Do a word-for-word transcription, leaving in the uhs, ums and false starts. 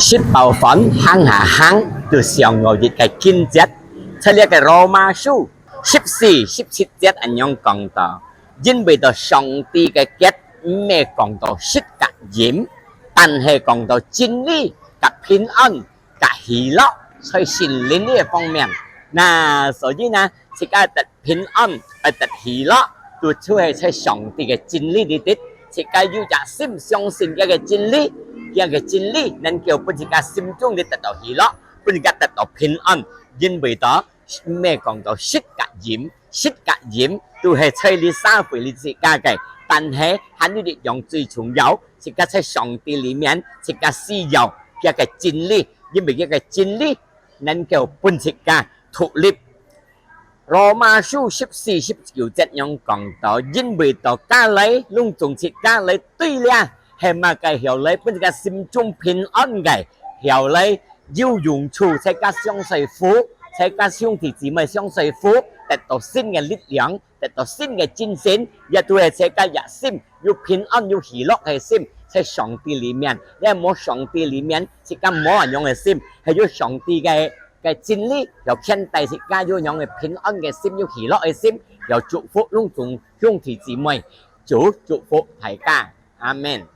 食飽飯行下行，就想到一個經節，在這個羅馬書十四、十七節恁樣講到：因為到上帝个國毋係講到食甲飲，但係講到真理、甲平安、甲喜樂，在心靈這方面。那所以呢，自家得平安，愛得喜樂，就就係在上帝个真理裡底，自家有隻心相信佢个真理，佢个真理能夠分自家心中裡得到喜樂，分自家得到平安，因為到毋係講到食甲飲，食甲飲都係在這社會裡自家个，但係還有一樣最重要，自家在上帝裡面，自家需要佢个真理，因為佢个真理能夠分自家獨立。羅馬書十四、十九節樣講到：因為到家裡，攏總自家裡對了，係麼个曉得分自家心中平安个，曉得有用處，自家相隨扶，自家兄弟姊妹相隨扶，得到新个力量，得到新个精神，也都係自家个心有平安、有喜樂个心，在上帝裡面。你無上帝裡面，自家無恁樣个心，係有上帝个个真理，有牽帶自家有恁樣个平安个心，有喜樂个心，有祝福攏總兄弟姊妹。主祝福大家，阿門。